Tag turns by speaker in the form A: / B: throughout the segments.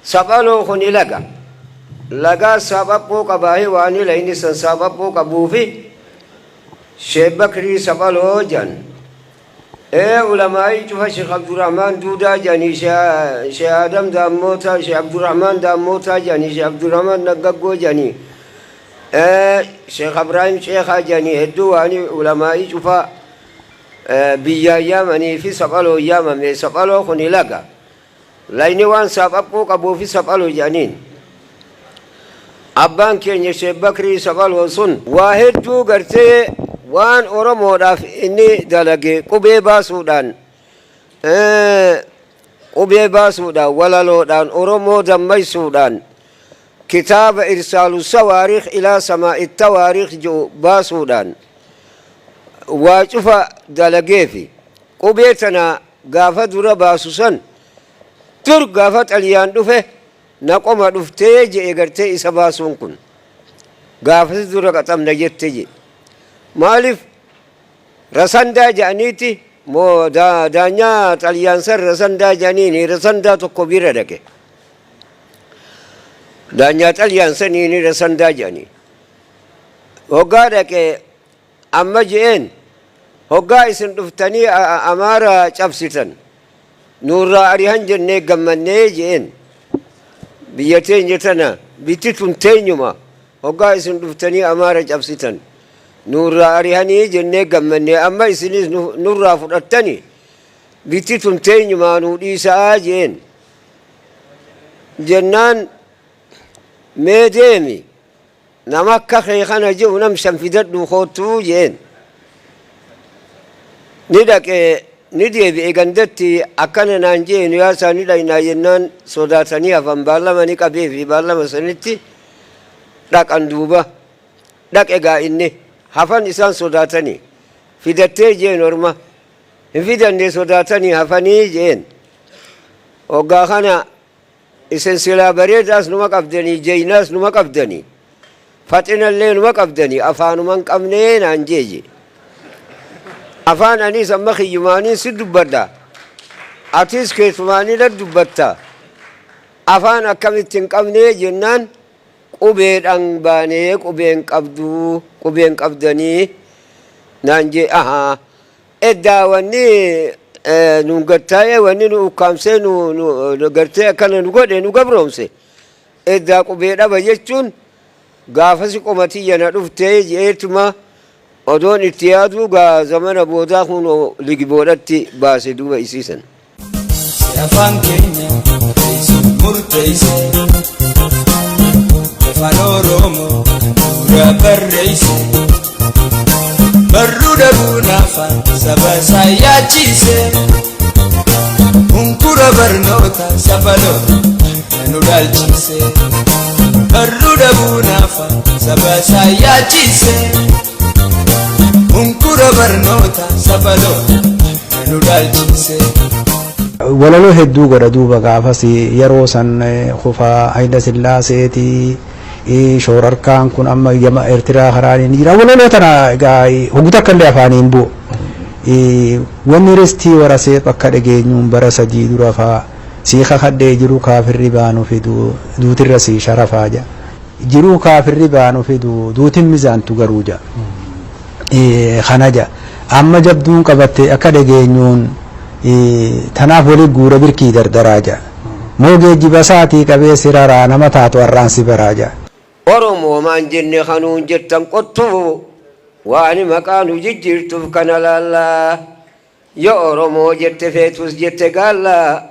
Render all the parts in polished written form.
A: Saphaloo kuni laga. Lagaa saaphaphuu qabaahi waani layni san saaphaphuu qabuufi Sheekh Bakrii Saphaloo jedhan. Ee ulamaa'ii cufa Sheekh Abdurrahmaan Duudaa jedhanii Sheekh Aadam Daammootaa Sheekh Abdurrahmaan Daammootaa jedhanii Sheekh Abdurrahmaan Naggaggoo jedhanii Sheekh Abraahim Ceekaa jedhanii hedduu waani ulamaa'ii cufaa biyyaan yaamanii fi Saphaloo yaamame. Saphaloo kuni laga. Layni waan saaphaphuu qabuufi saphaloo jedhaniin. Abbaan keenya Sheekh Bakrii Saphaloo sun waa hedduu gartee waan Oromoodhaaf inni dalage qubee baasuudhaan qubee baasuudhaan walaloodhaan Oromoo dammaysuudhaan kitaaba Irsaalu Sawaariikh ilaa Samaa'i Tawaariikh jedhu baasuudhaan waa cufa dalageefi qubee tana gaafa dura baasu san dur gaafa Xaliyaan dhufe na qoma dhuftee je'e gartee isa baasuun kun gaafasi dura qaxamna jette je'e maalif rasandaa je'aniiti moo daanyaa Xaliyaan san rasandaa je'aniini rasandaa tokko bira dhaqe daanyaa Xaliyaan saniini rasandaa je'anii hoggaa dhaqe Amma je'een, hoggaa isin dhuftanii Amaara cabsitan, nurraa arihan jennee gammannee je'een. Biyya teenya tana, bitti tun teenyuma, hoggaa isin dhuftanii Amaara cabsitan, nurraa arihanii jennee gammannee, amma isinis nurraa fudhattani, bitti tun teenyumaa nuu dhiisaa je'een. Jennaan mee deemi. Nama akka kee kana jiru nam shan fidadhuu koottuu je'een. Ni dhaqe ni deebi'e gandatti akkana naan je'e nu yaasaa ni dhaynaa jennaan sodaatanii hafan baallama ni qabee fi baallama sanitti dhaqan duuba. Dhaqe gaa inni hafan isaan sodaatanii fidattee je'een orma hin fidanne sodaatanii hafanii je'een. Hoggaa kana Isin silaa bareedaas numa qabdanii, jeynaas numa qabdanii, faxinallee numa qabdanii, afaanuma hin qabnee naan jee jee. Afaan anis amma kiyyumaaniin si dubbadha. Atis keetumaanii na dubbatta. Afaan akkamitti hin qabnee jennaan qubeedhaan baanee qubeen qabduu qubeen qabdanii naan jee ahaa Eddaa wanni nuun gad taa'ee wanni nu ukkaamsee nu gartee akkana nu godhe nu gabroomse. Eddaa qubee dhaba jechuun gaafasi qoma tiyya na dhuftee je'eetuma odoon itti yaaduu gaa zamana boodaa kunoo ligiboodhatti baase duuba isiisan.
B: Si afaan keenya teessuun murteesse Afaan Oromoo kan dura barreesse Barruu dhabuun afaan saba isaa yaachise Hunkura barnoota saba loota nu dhaalchise Barruu dhabuun afaan saba isaa yaachise Hunkura barnoota saba loota nu dhaalchise.
C: Walaloo hedduu godha duuba gaafas yeroo san kufaa Hayila Sillaaseeti shoorarkaan kun amma yama Eertiraa karaan ni jira. Walaloo tana egaa hogu takka illee afaanii hin bu'u. Wanni ristii warasee bakka dhageenyuun bara 3 dura faa sii kakadhee jiru kaafirri baanu fidu duutirra sii sharafaa jedha. Jiruu kaafirri baanu fidu duutin mizaantu garuu ja. Kana ja. Amma jabduun qabatte akka dhageenyuun tanaaf wali guura birkii dardaraa ja. Moo geejjiba isaatii qabee si raraa nama taatu har'aan si baraa ja.
A: Oromoo maan jenne ka nuun jettan qottuu waani maqaa nu jijjiirtuf kana laallaa yo Oromoo jette feetus jette gaallaa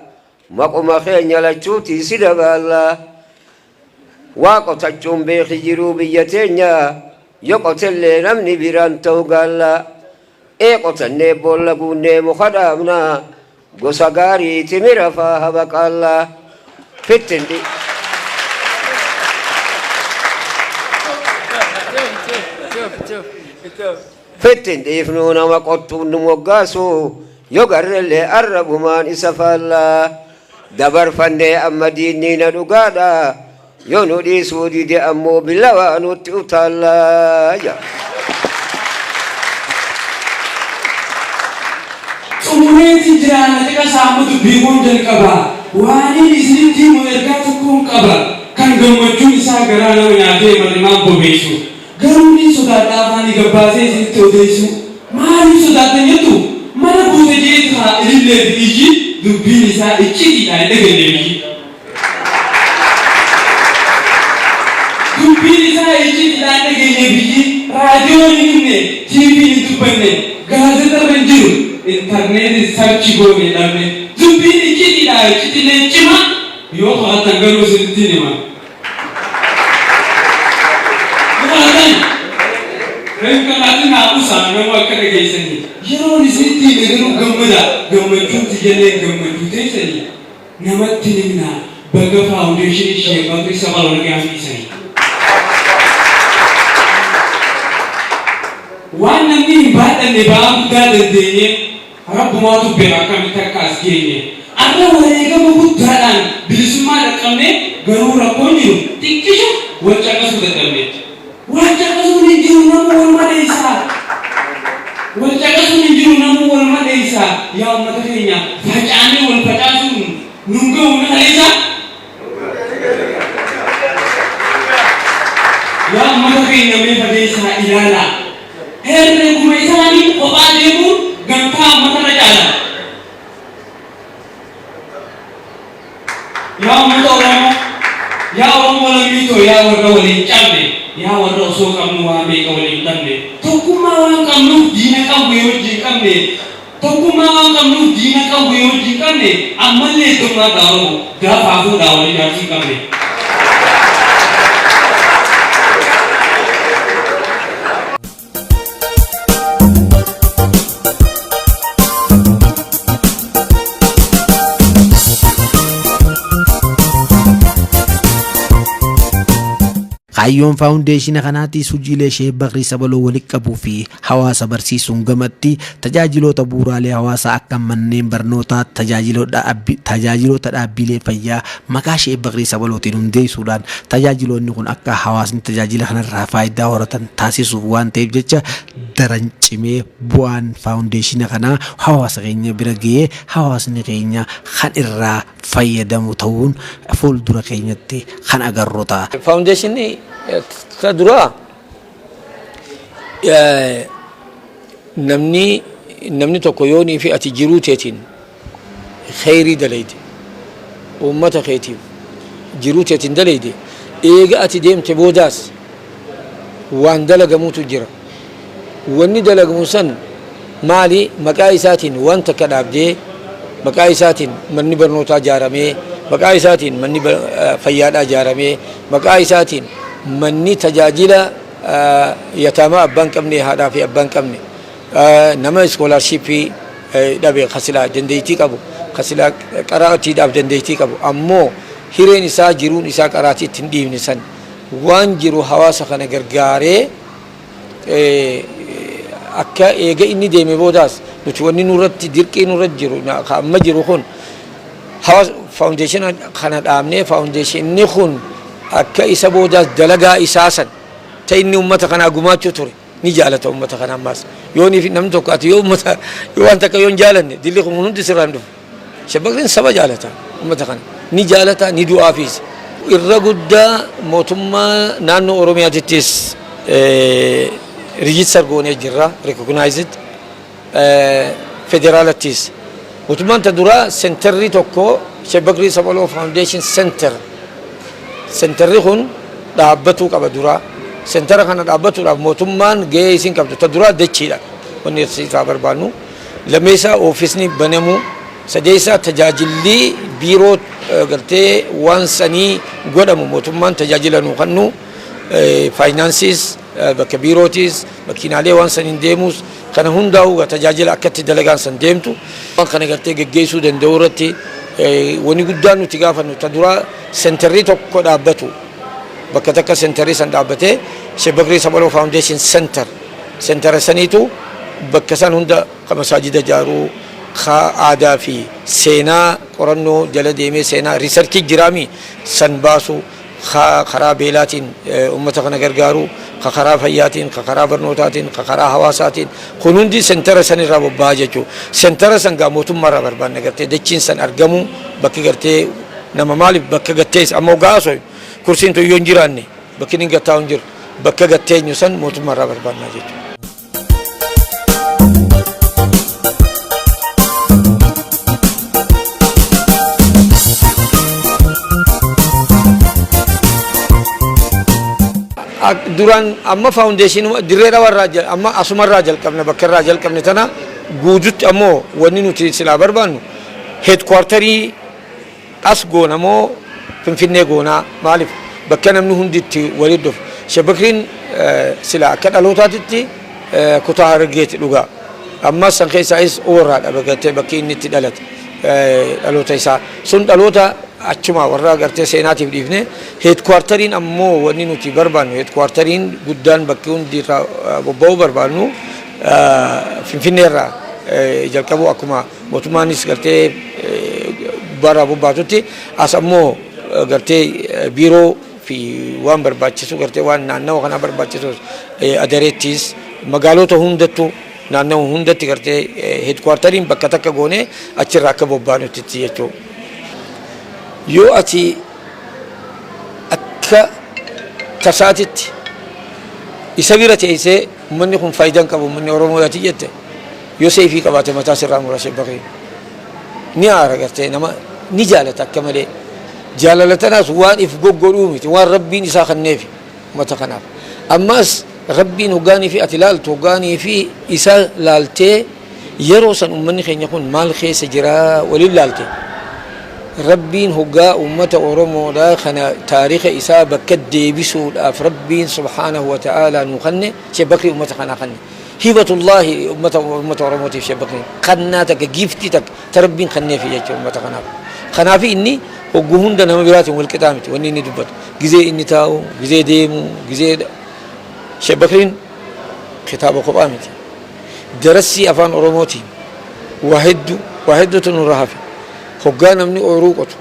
A: Maquma keenya lachuutii si dabaalla. Waa qotachuun beeki jiruu biyya teenya yo qotellee namni biraan ta'u gaalla. Ee qotannee boolla guunnee muka dhaabna gosa gaarii timira faa habaqaalla. Fittin dhi. Fitti hin dhiifnuu nama qottuun nu moggaasu yo garrellee arrabumaan isa faallaa dabarfannee amma diinnii na dhugaadha yo nu dhiisuu dide ammoo billawaa nutti utaallaa ja.
D: Xumureetiin jira na caqasaa amma dubbii koon jalqaba. Waaniin isinitti himu ergaa tokko. Garaa nama nyaatee marrimaan bobeessu. Garuu ni sodaadha afaanii gabbaasee isinitti odeessu. Maaliif sodaattan jettu? Mana buute jeetu haa ilillee fi iyyi, dubbiin isaa iccitiidha hin dhageenye biyyi. Dubbiin isaa iccitiidha hin dhageenye biyyi. Raadiyoon hin himne, TV'n hin dubbanne, gaazexarra hin jiru, intarneetiin search goone dhabne. Dubbiin iccitiidha, iccitiileen cimaa yoo kakattan garuu isinittiin hima. Yoo kakattan hin kakatinaa, usaa nama akka dhageessanii. Yeroon isinitti hime garuu gammada, gammachuun tiyyallee gammachuu teessanii. Namatti hin himnaa, baga Faawundeeshinii Sheek Bakrii Sabaloo nagaan dhiisanii. Waan namni hin baadhanne ba'aa guddaa dandeenye, Rabbumaatu beeka akkamitti akka as geenye. Arra wareegama guddaadhaan bilisummaa dhaqqabne, garuu rakkoon jiru xiqqisho wal caqasuu dadhabne. Wal caqasuun hin jiru, namuu wal madeessaa. Wal caqasuun hin jiru, namuu wal madeessaa. Yaa ummata keenya, facaanee wal facaasuun nun gahu na kaleessaa. Yaa ummata keenya, mee fageessaa ilaalaa. Herreguma isaaniin kophaa deemuun gamtaa uummatarra caala. Yaa uummata Oromoo, yaa Oromoo lammii too, yaa warra waliin cabne, yaa warra osoo qabnu waa meeqa waliin dhabne, tokkummaa waan qabnuuf diina qawwee wajjin qabne, tokkummaa waan qabnuuf diina qawwee wajjin qabne, ammallee iddummaadha Oromoo gaafa hafuudhaa wal ijaarsuu hin qabne.
E: Kaayyoon faawundeeshina kanaatis hojiilee Sheek Bakrii Sabaloo walitti qabuu fi hawaasa barsiisuun gamatti tajaajiloota bu'uuraalee hawaasaa akka manneen barnootaa, tajaajiloota dhaabbilee fayyaa maqaa Sheek Bakrii Sabalootiin hundeessuudhaan tajaajiloonni kun akka hawaasni tajaajila kanarraa faayidaa horatan taasisuuf waan ta'eef jecha daran cimee bu'aan faawundeeshina kanaa hawaasa keenya bira ga'ee hawaasni keenya kan irraa fayyadamu ta'uun fuuldura keenyatti kan agarru ta'a.
F: Faawundeeshinni ta duraa namni tokko yoonii fi ati jiruu teetiin kheyrii dalayde, ummata keetiif jiruu teetiin dalayde, eega ati deemte boodaas waan dalagamuutu jira. Wanni dalagamu san maali? Maqaa isaatiin waan takka dhaabdee, maqaa isaatiin manni barnootaa jaaramee, maqaa isaatiin manni fayyaadhaa jaaramee, maqaa isaatiin manni tajaajila yataamaa, abbaan qabne, haadhaa fi abbaan qabne, nama iskoolaarshiippii dhabe, ka silaa dandeettii qabu, ka silaa qaraatiidhaaf dandeettii qabu, ammoo hireen isaa, jiruun isaa qaraatii ittiin dhiibne san, waan jiru hawaasa kana gargaaree akka eega inni deeme boodaas nuti wanni nurratti dirqii nurratti jiru ka amma jiru kun hawaasa faawundeeshina kana dhaabnee, faawundeeshinni kun akka isa boodaas dalagaa isaa san ta inni ummata kanaa gumaachuu ture ni jaalata ummata kana. Ammaas yoo namni tokko ati yoo ummata yoo waan takka yoo hin jaalanne, dilli kun hundi sirraa hin dhufu. Sheek Bakriin saba jaalata, ummata kana ni jaalata, ni du'aafiis. Irra guddaa mootummaa naannoo Oromiyaatittis register goonee jirra, recognized federaalattis. Mootummaan ta duraa senterri tokko, Sheek Bakrii Sabaloo Foundation Center, senterri kun dhaabbatuu qaba duraa. Sentera kana dhaabbatuudhaaf mootummaan gahee isin qabdu ta duraa dachiidha. Wanni irraa barbaannu lammeessaa oofisni banamuu, sadeessaa tajaajilli biiroo gartee waan sanii godhamu, mootummaan tajaajila nuu kennu, faayinaansiis, bakka biirootis, makiinaalee waan saniin deemus, kana hundaa'uu tajaajila akkatti dalagaan san deemtu waan kana gartee geggeessuu danda'u irratti wanni guddaan nuti gaafannu ta duraa senterri tokko dhaabbatu, bakka takka senterri san dhaabbatee, Sheek Bakrii Sabaloo Foundation Center, sentera saniitu bakka san hunda ka masaajida ijaaruu, ka aadaa fi seenaa qorannoo jala deemee, seenaa research jiraami san baasu, ka karaa beelaatiin ummata kana gargaaru, ka karaa fayyaatiin, ka karaa barnootaatiin, ka karaa hawaasaatiin, kun hundi sentera san irraa bobba'aa jechuudha. Sentera san gaa mootummaa irraa barbaanna, gartee dachiin san argamu, bakki gartee nama maaliif bakka gattees amma hoggaa haasoo kursiin tun yoo hin jiraanne Bakki inni gattaa'u hin jiru. Bakka gatteenyu san mootummaa irraa barbaannaa jechuudha. Duraan amma faawundeeshinii dirree dhawarraa amma asumarraa jalqabne, bakka irraa jalqabne tana guututti. Ammoo wanni nuti silaa barbaannu headquarterii as goona moo Finfinnee goonaa? Maaliif bakka namni hundi itti walitti dhufu. Sheek Bakriin sila akka dhalootaatitti kutaa Harargeeti dhugaa. Amma san keessaayis Oorraadha gartee bakki inni itti dhalate, dhaloota isaa sun dhaloota achuma warra gartee seenaatiif dhiifne. Headquarteriin ammoo wanni nuti barbaannu, headquarteriin guddaan bakki hundi irraa bobba'uu barbaannu, Finfinnee irraa jalqabu, akkuma mootummaanis gartee bara bobbaatutti. As ammoo gartee biiroo fi waan barbaachisu, gartee waan naannawa kanaa barbaachisu, Adareettis, magaalota hundattuu, naannawa hundatti gartee headquarteriin bakka takka goonee achirraa akka bobbaanutti jechuudha. Yoo ati akka tasaatitti isa bira teessee uummanni kun faayidaa hin qabu, uummanni Oromoo ati jette, yoo seefii qabaate mataa sirraa mura. Sheek Bakrii ni aara, gartee nama ni jaalata akka malee. Jaalala tanaas waan if goggodhuu miti, waan Rabbiin isaa kenneefi uummata kanaaf. Ammas Rabbiin hoggaanii fi ati laaltu, hoggaanii fi isa laaltee, yeroo san uummanni keenya kun maal keessa jira waliin laalte, Rabbiin hoggaa uummata Oromoodhaa kana taarika isaa bakka deebisuudhaaf Rabbiin subhaanahu wa ta'aalaa nuu kanne, Sheek Bakrii uummata kanaa kanne. Hibatullaahi uummata Oromootiif Sheek Bakriin kannaa takka, giiftii takka ta Rabbiin kanneefi jechuudha uummata kanaaf. Kanaaf inni hogguu hunda nama biraatiin wal qixaa miti wanni inni dubbatu. Gizee inni taa'u, gizee deemu, gizee Sheek Bakriin kitaaba kophaa miti. Darassii afaan Oromootiin waa hedduu, waa hedduutu nurra hafe. Hoggaa namni ooyiruu qotu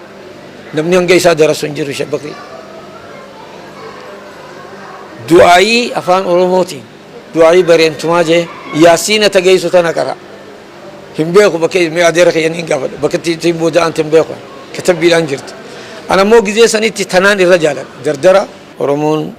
F: namni hanga isaa darasu hin jiru Sheek Bakrii. Du'aayii afaan Oromootiin du'aayii bareentumaa jee yaasiina tageessu tana qara. Hin beeku, bakka mee adeera kiyya niin gaafadha. Bakka ittiin booda'an hin beeku. Katabbiidhaan jirti. Ana immoo gizee sanitti tanaan irra jaaladha. Dardara Oromoon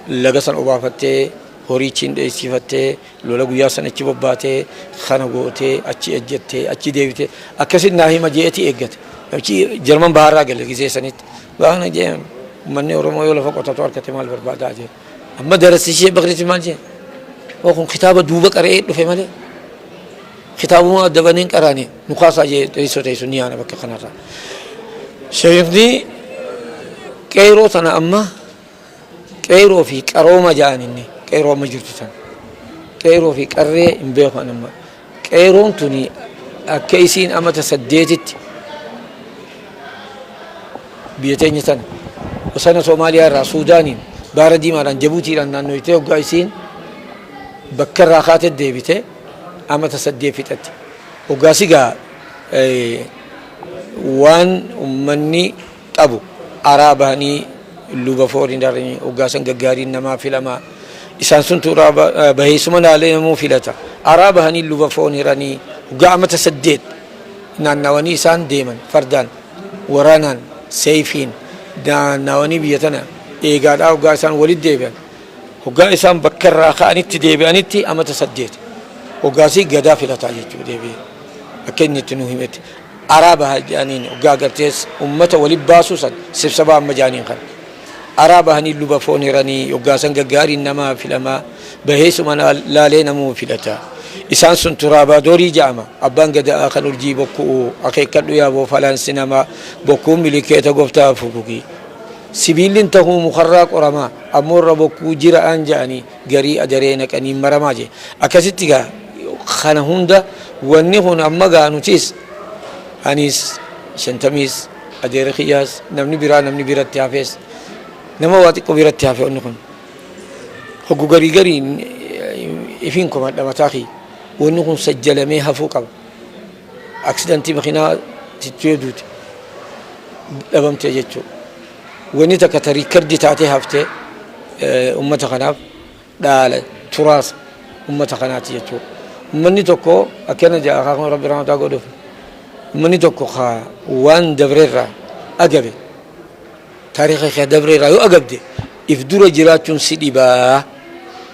F: laga san obaafattee, horii achiin dheessifattee, lola guyyaa san achi bobbaatee kana gootee, achi ejjettee, achi deebitee akkasit naa hima jeeti eeggate. Namichi Jarman baharraa gale gizee sanitti. Baana jee, uummanni Oromoo yoo lafa qotatu harkate maal barbaadaa jee. Amma darasi ishee Bakriitti maal jee? Oo, kun kitaaba duuba qara'ee dhufe malee kitaabuma adda baneen qaraane nu kaasaa jee. Teessoo teessoo ni yaana bakka kanarraa. Sheekni qeeroo tana amma qeeroo fi qarooma ja'an, inni qeeroo amma jirtu tana. Qeeroo fi qarree hin beeku an amma. Qeeroon tuni akka isiin amata 8tti biyya teenya tana bosona Soomaaliyaa irraa Suudaaniin, Baara Diimaadhaan, Jabuutiidhaan naannoytee, hoggaa isiin bakka irraa kaate deebite amata 8 fixatte. Hoggaa sigaa waan ummanni qabu araa bahanii luba fooriin daranii, hoggaa san gaggaariin namaa filamaa. Isaan sun tuuraa baheessuma laalee namuu filata. Araa bahanii luba foon hiranii, hoggaa amata 8 naannawanii isaan deeman, fardaan, waraanaan, seeyfiin naannawanii biyya tana eegaadhaa, hoggaa isaan walitti deebi'an, hoggaa isaan bakka irraa ka'anitti deebi'anitti amata 8, hoggaasii gadaa filataa jechuu deebi'e. Akka inni itti nu himetti, araa baha jedhaniin, hoggaa gartees ummata walit baasuu san sibsabaa amma jedhaniin kana. Araa bahanii luba foon hiranii, hoggaa san gaggaariin namaa filamaa, baheessuma laalee namuu filata. Isaan sun turaabaadorii jedhama. Abbaan gada'aa kan urjii bokku'u akeekkadhu, yaa boofalaansi namaa bokkuun milikeeta goftaa fugugii. Sibiillin tahuu mukarraa qoramaa, ammoo irra bokkuu jira'aan jedhanii garii adaree naqanii maramaa jee. Akkasitti gaa kana hunda wanni kun amma gaa nutis, anis, Shantamiis, adeera kiyyaas, namni biraa, namni biratti hafees, nama waa xiqqoo biratti hafe. Wanni kun hoggu garii garii ifiin komadha mataa kiyya. Wanni kun sajjalamee hafuu qaba. Aksidantii makiinaa tittuyee duute dhabamte jechuudha. Wanni takka ta record taatee haftee ummata kanaaf dhaala turaasa ummata kanaati jechuudha. Ummanni tokko akkana jedha, akaakuu Rabbi rahmataa godhuuf. Ummanni tokko ka waan dabreerraa agabe, taariika kee dabreerraa yoo agabde If dura jiraachuun si dhibaa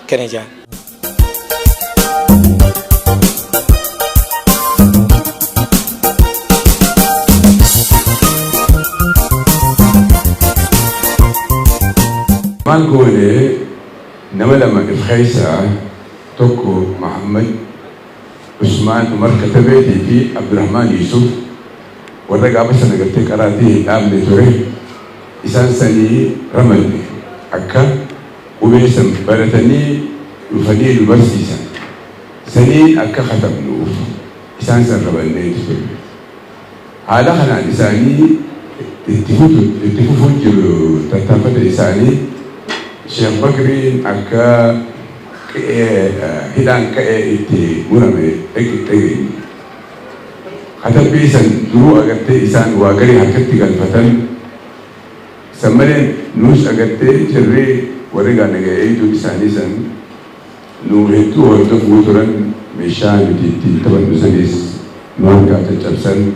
F: kana jaan.
G: Maal goone, nama lama if keessaa tokko Muhammad Usmaan Umar Katabeetii fi Abdurrahmaan Yusuf, warra gaafa sana gartee qaraatii hin dhaabne ture, isaan sanii ramadne akka qubee san baratanii dhufanii nu barsiisan, saniin akka katabnuuf isaan san ramanneeti ture. Haala kanaan isaanii itti fufuu jiru tattaafata isaanii. Sheekh Bakriin akka hidhaan ka'ee itti murame dhageenye. Katabbii san duruu agartee isaan waa garii harkatti galfatan. San malee nuus agartee jirri warri gaa nagaya eegduun isaanii san nu hedduu hordofuu turan. Meeshaa nuti ittiin taphannu sanis nu harkaa caccabsan.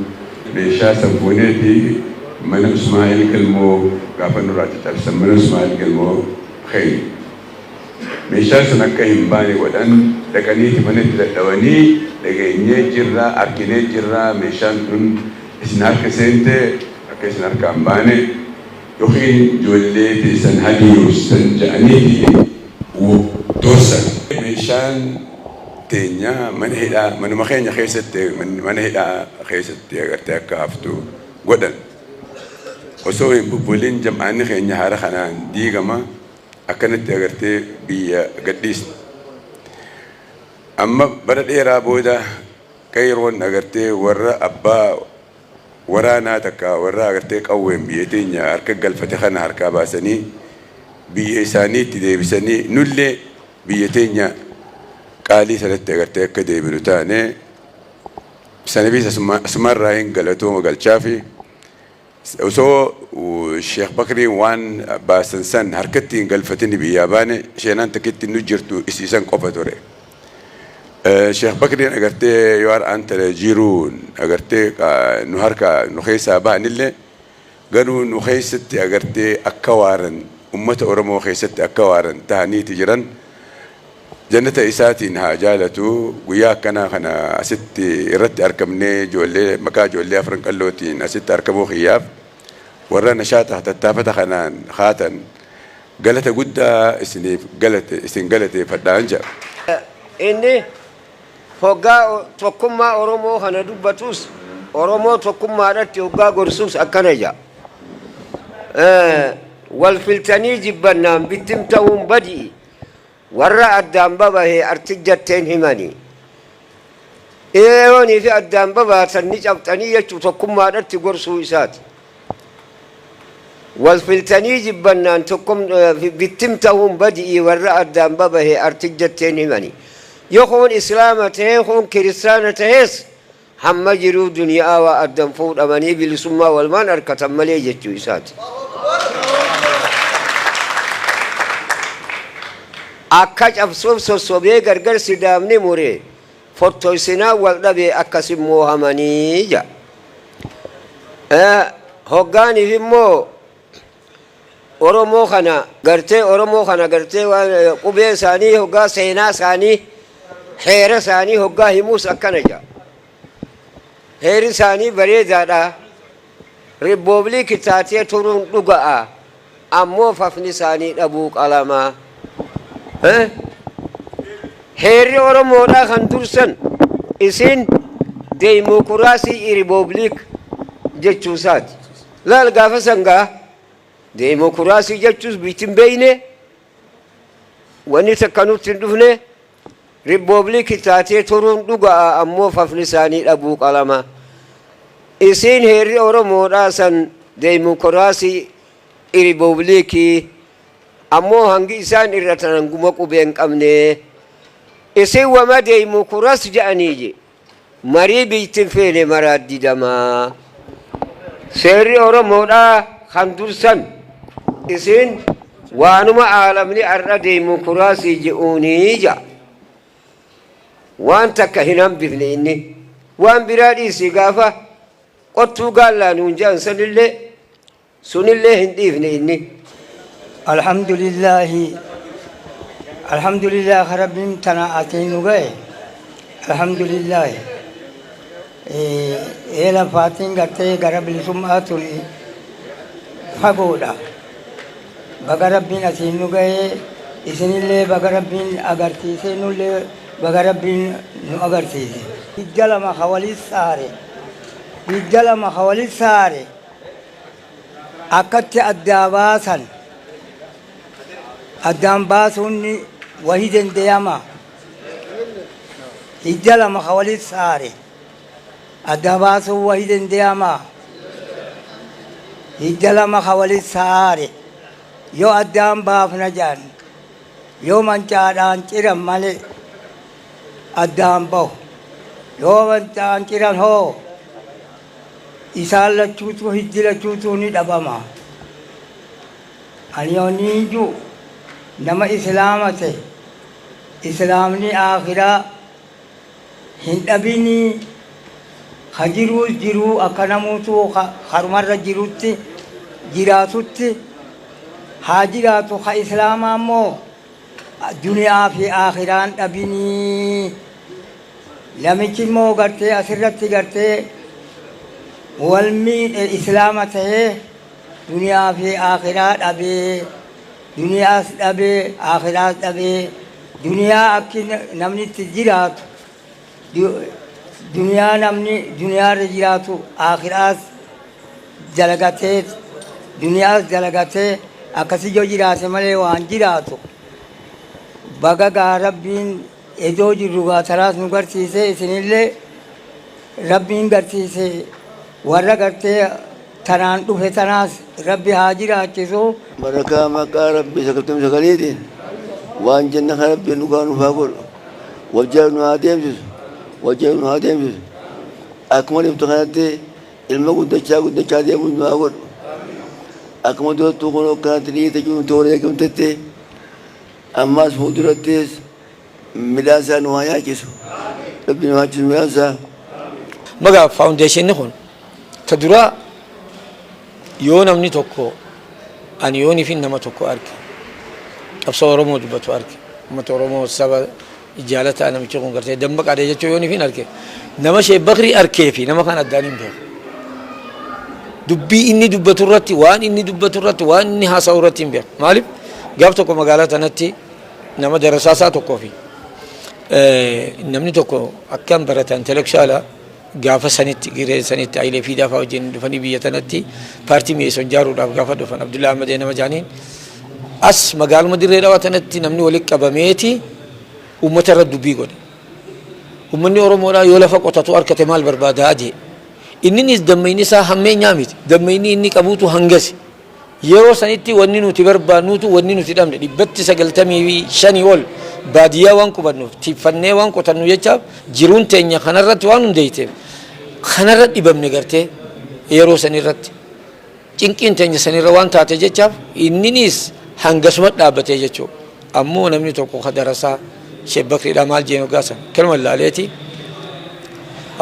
G: Meeshaa san fuuneeti mana Usmaa'il Galmoo, gaafa nurraa caccabsan mana Usmaa'il Galmoo keenya. Meeshaan sun akka hin baane godhan. Dhaqaniiti mana itti dadhabanii, dhageenyee jirra, arginee jirra, meeshaan tun isin harka seente akka isin harkaa hin baane yookiin ijoollee teessan hadiyoostan jedhaniiti doorsan. Meeshaan teenya mana hidhaa, manuma keenya keessatti, mana hidhaa keessatti agartee akka haftu godhan. Osoo hin bubbulin jam'aanni keenya haara kanaan diigama, akkanatti agartee biyya gadhiisne. Amma bara dheeraa booda qeeyroon agartee warra abbaa waraanaa takka warra agartee qawween biyya teenya harka galfate kana harkaa baasanii biyya isaaniitti deebisanii, nullee biyya teenya qaalii sanatti agartee akka deebinu taane. Sanaafis asumarraa hin galatooma galchaafi. Osoo Sheekh Bakriin waan baasan san harkatti hin galfatin biyyaa baane, sheenaan takkitti nu jirtu isiisan qofa ture. Sheekh Bakriin agartee yoo har'aan tana jiruun agartee nu harka nu keessaa bahanillee, garuu nu keessatti agartee akka waaran, ummata Oromoo keessatti akka waaran tahaniiti jiran. Jannata isaatiin haa jaalatu. Guyyaa akkanaa kana asitti irratti argamnee ijoollee maqaa ijoollee Afran Qallootiin asitti argamuu kiyyaaf warra nashaata tattaafata kanaan haatan galata guddaa isiniif galate, isin galateeffadhaan jedha.
A: Inni hoggaa tokkummaa Oromoo kana dubbatus, Oromoo tokkummaadhatti hoggaa gorsus akkana jedha. Wal filtanii jibbannaan bittim ta'uun badi'i, warra addaan babahee artijjatteen himanii. Yeroonii fi addaan babaatan ni cabxanii jechuu tokkummaadhatti gorsuu isaati. Wal filtanii jibbannaan bittim ta'uun badi'i, warra addaan babahee artijjatteen himanii. Yokuun islaama tahee kun kiristaana tahees hamma jiruu duniyaa waa addan fuudhamanii bilisummaa walmaan harkatan malee jechuu isaati. Akka cabsuuf sossobee gargar sidaamni mure, fottoysinaa wal dhabee akkasin moohamanii ja. Hoggaaniif immoo Oromoo kana gartee waan qubee isaanii hoggaa, seenaa isaanii, heera isaanii hoggaa himuus akkana jedha. Heerri isaanii bareedaadha. Rippoobiliikii taatee turuun dhuga'a. Ammoo fafni isaanii dhabuu qalamaa. Heerri Oromoodhaa kan dursan isin deemokiraasii riipoobiliik jechuusaati. Laal, gaafa sangaa deemokiraasii jechuus biitti hin beeyne, wanni takka nutti hin dhufne. Rippoobiliikii taatee turuun dhuga'a, ammoo fafni isaanii dhabuu qalama. Isiin heerri Oromoodhaa san deemokiraasii riipoobiliikii, ammoo hangi isaan irra tan hanguma qubee hin qabne. Isin wama deemokiraas jedhanii je. Marii biittin feene maraa didamaa. Seerri Oromoodhaa kan dursan isin waanuma aalamni har'a deemokiraasii je'uunii ja'a. Waan takka hin hambifne inni. Waan biraa dhiisii, gaafa qottuu gaallaa nuun jedhan sanillee, sunillee hin dhiifne inni.
H: Alhamdulillaahi Alhamdulillah ka Rabbiin tana atiin nu ga'e Alhamdulillaahi ee lafaatiin gartee gara bilisummaa tun fagoodha baga Rabbiin asiin nu ga'ee isinillee baga Rabbiin agarsiisee nullee baga Rabbiin nu agarsiise. Hidda lama ka walit saare hidda lama ka walit saare Akkatti addaa baasan addaan baasuun wahi dandayama. Hidda lama ka walit saare adda baasuun wahi dandayama. Hidda lama ka walit saare yoo addaan baafna jedhan yoo mancaadhaan ciran malee addaan bahu. Yoo mancaan ciran hoo Isaan lachuutuu hiddi lachuutuu ni dhabama. Ani wanniin ju'u nama islaama ta'e islaamni aakhiraa hin dhabinii ka jiruus jiruu akka namuutuu karumarra jirutti jiraatutti haa jiraatu ka islaamaa immoo duniyaa fi aakhiraan dhabinii. Namichi immoo gartee asirratti gartee wal miidhe islaama tahee duniyaa fi aakhiraa dhabee duniyaas dhabee aakhiraas dhabee duniyaa akki namni itti jiraatu duniyaa namni duniyaarra jiraatu aakhiraas dalagatee duniyaas dalagatee akkasi yoo jiraate malee waan jiraatu baga gaa rabbiin Edoo jirru gaa taraas nu garsiise isinillee rabbiin garsiise warra gartee tanaan dhufe tanaas rabbi haa jiraachisu.
I: Barakaa maqaa Rabbii 99tiin waan jenna kan Rabbiin dhugaa nuuf haa godhu. Wal jala nu haa deemsisu. Wal jala nu haa deemsisu. Akkuma dhuftu kanatti ilma guddachaa guddachaa deemu nu haa godhu. Akkuma durattuu kun akkanatti dhiite jiru toora eegamtetti Ammaas fuuldurattis midhaan isaa nu haa nyaachisu. Rabbi nu haa nyaachisu midhaan isaa.
F: Magaa faawundeeshinni kun ta duraa yoo namni tokko ani yoonifin nama tokko arge qabsoo Oromoo dubbatu arge uummata Oromoo saba jaalataa namichi kun gartee dammaqaadha jechuu yoonifin arge nama Sheek Bakrii arkee fi nama kan addaan hin beeku. Dubbii inni dubbatu irratti waan inni dubbatu irratti waan inni haasa'u irratti hin beeku. Maaliif gaaf tokko magaalaa tanatti nama darasaasaa tokkoo fi namni tokko akkam barata intelektuwaala gaafa sanitti giree sanitti Hayilee Fiidaa fa'aa wajjin dhufanii biyya tanatti paartii Mi'eesson ijaaruudhaaf gaafa dhufan Abdullaa Ahmadee nama jaaniin as magaaluma dirree dhawaa tanatti namni walitti qabameeti uummata irra dubbii godhe. Uummanni Oromoodhaa yoo lafa qotatu harkate maal barbaadaa jee. Inninis dammayni isaa hammeenyaa miti. Dammayni inni qabuutu hangasi. Yeroo sanitti wanni nuti barbaannuutu wanni nuti dhabne dhibbatti 95 ol baadiyyaa waan qubannuuf tiffannee waan qotannu jechaaf jiruun teenya kanarratti waan hundeeyteef kanarra dhibamne gartee yeroo sanirratti cinqiin teenya sanirra waan taate jechaaf inninis hangasuma dhaabbatee jechuu ammoo namni tokko ka darasaa Sheek Bakriidhaa maal jeen hoggaa san kanuma laaleeti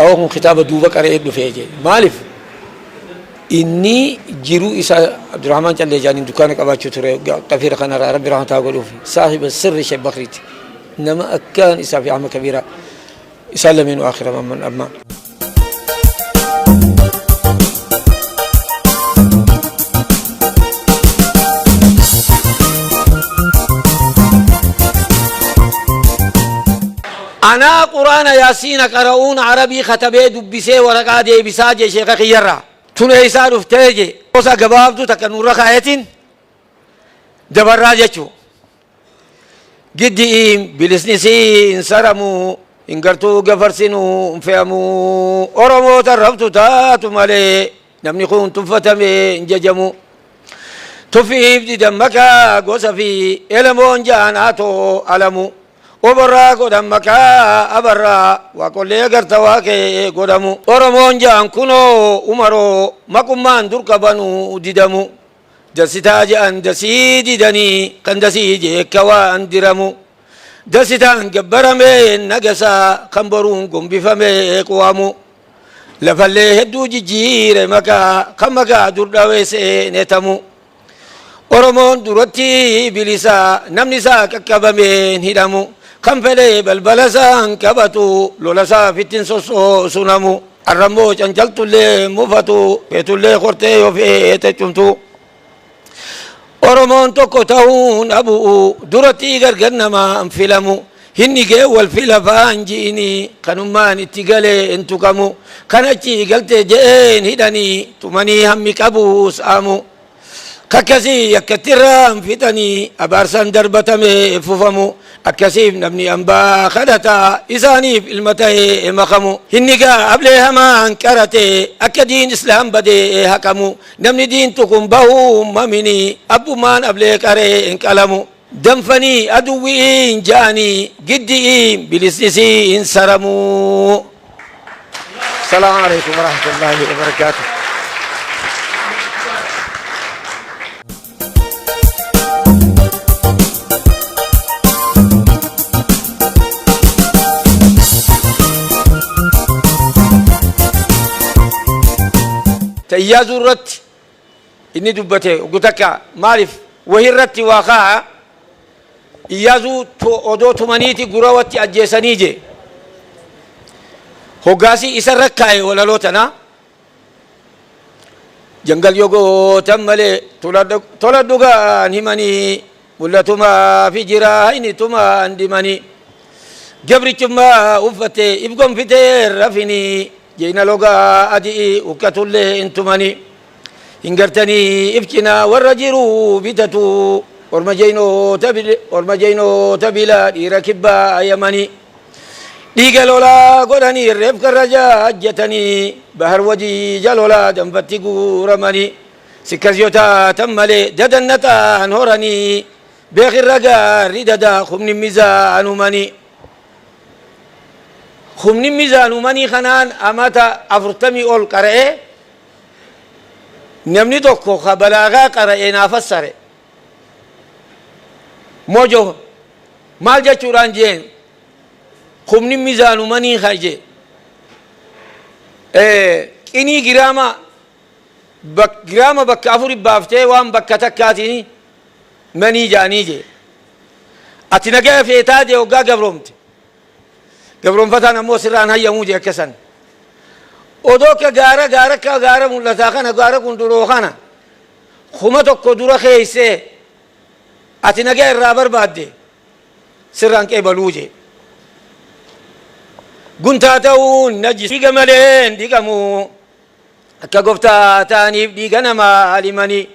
F: awoo kun kitaaba duuba qara'ee dhufee jee maaliif Inni jiruu isaa Abdurrahmaan Callee jaaniin dukkaana qabaachuu ture xafiira kanarraa rabbi rahmataa godhuuf saahiba sirri Sheek Bakriiti. Nama akkaan isaa fi Ahmad Kabiiraa isaan lameenuu aakhira mamman amma. Anaa quraana yaasiina qara'uun arabii katabee dubbisee waraqaa deebisaa jee sheeka kiyyarraa. Tun eeysaa dhuftee jee. Gosa gabaabduu takka nurra kaayetiin dabarraa jechuu. Giddi'iin bilisnisii hin saramu hin gartuu gafarsinuu hin fe'amu Oromoota rabtu taatu malee namni kun tuffatamee hin jajamu. Tuffiif didan makaa gosa fi elemoon ja'an haatoo alamu. Oborraa godhan maqaa abarraa waaqollee garta waaqee godhamu. Oromoon ja'an kunoo umaroo maqummaan dur qabanu didamu. Dasitaa ja'an dasii didanii kan dasii jeekka waan diramu. Dasitaan gabbaramee nagasaa kan boruun gombifamee quwamu. Lafallee hedduu jijjiire maqaa kan maqaa dur dhawee seenetamu. Oromoon duratti bilisa, namni isaa qaqqabameen hidhamu, kan fedhe balbala isaan qabatu, lola isaa fittin sossoosu namu. Arrammoo cancaltullee mufatu, feetullee kortee yoo feete cumtu. Oromoon tokko ta'uun dhabu, duratti gargar namaan filamu. Hinni gee wal filafaan ji'ini, kanummaan itti galee hin tuqamu. Kan achi galte je'een hidhanii, tumanii hammi qabu saamu. Kakkasii akkatti irraan fixanii, abaarsaan darbatamee fufamu. Akkasiif namni hambaa kadhata, isaaniif ilma ta'ee makamu. Hinni gaa ablee hamaan qarate, akka diin islaam badee haqamu. Namni diin tukun bahuu mamini, abbummaan ablee qaree hin qalamu. Danfanii aduwwiin ja'anii, giddi'iin bilisnisii hin saramu. Salaamu alaikum warahmatullahi wabarakaatuh. Ta Iyyaasuu irratti inni dubbate oggu takka maaliif wahi irratti waa kaa'a? Iyyaasuu odoo tumaniiti gurawatti ajjeesanii jee, hoggaasii isa irra kaa'e walaloo tana. Jangal yoo gootan malee tola dhugaan himanii, mul'atumaa fi jira inni tumaan dimanii, gabrichummaa uffattee if gonfitee rafinii, jeena logaa adii ukkatullee hin tumanii, hin gartanii if cinaa warra jiruu bitatu, orma jeynoota bilaa dhiira kibbaa yamanii, dhiiga lolaa godhanii reef karra jaajjatanii, bahar wajii jalolaa danfatti guuramanii, sikkas yoo taatan malee dadannataan horanii, beekirra gaarri dadaa humni mizaanumanii. Humni mizaanumanii kanaan amata 40 ol qara'ee, namni tokko ka balaagaa qara'ee naa fassare. Mojo maal jechuudhaan jeen? Humni mizaanumanii ka jee qinii giraama bakka afuri baaftee waan bakka takkaatiin manii jaanii jee. Ati nagaya feetaa jee, hoggaa gabroomte gabroonfataan ammoo sirraan hayyamuu jee. Akkasan odoo akka gaara gaara akka gaara mul'ataa kana, gaara qunduroo kana 1000 dura keeysee ati nagaa irraa barbaadde, sirraan qeebaluu jee. Guntaa ta'uun najis, dhiiga malee hin dhiqamu, akka goftaa ta'aniif dhiiga namaa limanii,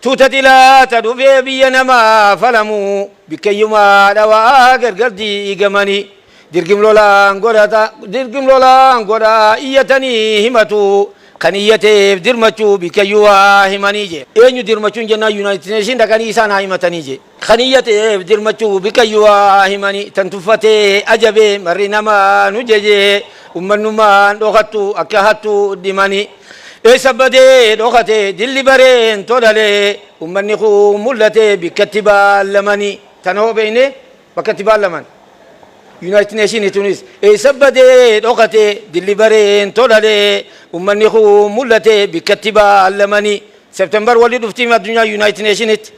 F: tuuta dilaata dhufee biyya namaa falamu, bikkayyumaa dhawaa gargar diigamanii, dirgim lolaan godhata, dirgim lolaan godhaa iyyatanii himatu, kan iyyateef dirmachuu bikkayyuu waa himanii jee. Eenyu dirmachuun jennaan, United Nation dhaqanii isaan haa himatanii jee. Kan iyyateef dirmachuu bikkayyuu waa himanii, tan tuffatee ajabee marri namaa nu jejee, ummannummaan dhokattu akka hattu dhimanii, eessa badee dhokate dilli bareen tolalee, ummanni kun mul'ate bikkatti baallamanii. Tana hoo beeyne bakkatti baallaman United Nation tunis, eessa badee dhokate dilli bareen tolalee, ummanni kun mul'ate bikkatti baallamanii. September walli dhuftiim addunyaa United Nationitti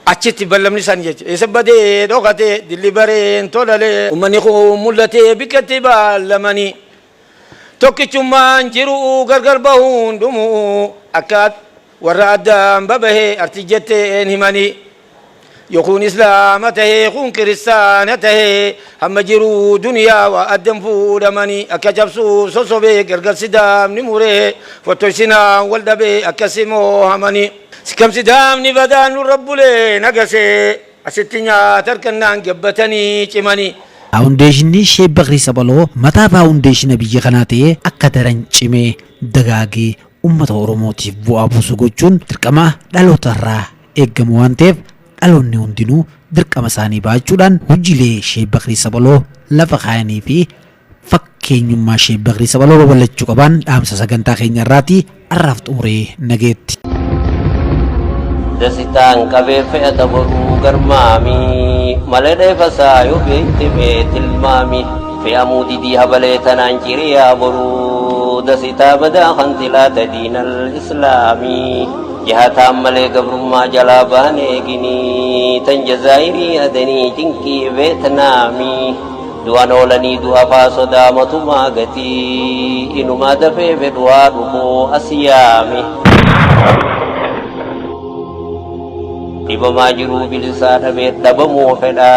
F: achitti ballamni san jechuudha. Eessa badee dhokate dilli bareen tolalee, ummanni kun mul'ate bikkatti baallamanii. Tokkichummaan jiru gargar bahuun dhumu, akka warra addaan babahee arti jetteen himanii, yookuun islaama tahee kun kiristaana tahee, hamma jiru duniyaa waa addan fuudhamanii, akka cabsuuf sosobee gargar sidaamni muree, fottoysinaan wal dhabee akkasimoo hamanii, kam sidaamni badaan nurra bulee nagasee, asitti nyaata harkannaan gabbatanii cimanii.
E: Faawundeeshinii Sheek Bakrii Sabaloo mataa faawundeeshina biyya kanaa ta'ee akka daran cimee dagaagee uummata Oromootiif bu'aa buusu gochuun dirqama dhaloota irraa eeggamu waan ta'eef, dhaloonni hundinuu dirqama isaanii ba'achuudhaan hojiilee Sheek Bakrii Sabaloo lafa kaayanii fi fakkeenyummaa Sheek Bakrii Sabaloo babal'achuu qaban dhaamsa sagantaa keenya irraati har'aaf xumuree nageetti.
J: Dasitaan qabee fe'ata boruu garmaamii, malee dheefasaa yoo beekte mee tilmaami, fe'amuu didii habalee tanaan ciriyaa boruu, dasitaa badaa kan tilaata diinal islaamii. Jihataan malee gabrummaa jalaa baanee Ginii, tan Jazaayirii Adanii cinqii Veetnaamii. Du'an oolanii du'a faa sodaa matumaa gatii, inumaa dafee fedhu haa dhufuu as yaami. Dhibamaa jiruu bilisaa dhabee dhabamuu fedha,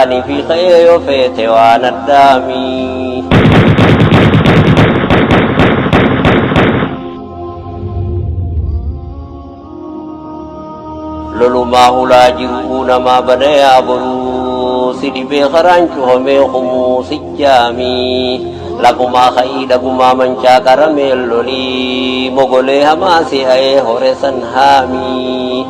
J: ani fi ka'ee yoo feete waan addaami. Lolumaa hulaa jiru'uu namaa bana yaa boruu si dhibee karaan cufamee kumuu si jaamii lafumaa ka'ii dhagumaa mancaa qarameen lolii mogolee hamaa si ayee hore san haamii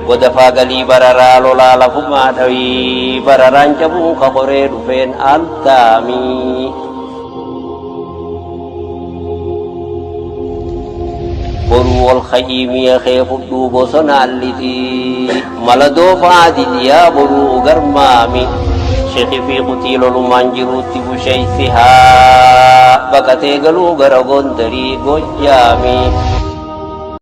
J: godafaa galii bararaa lolaa lafumaa dhawii bararaan cabuu ka horee dhufeen altaamii. Boruu ol ka'ii mi'a kee fudhuu bosonaan lixii mala doofaa didiyaa boruu garmaami sheki fi kutii lolumaan jiruutti busheeysi haa baqatee galuu gara Gondarii Goojjaami.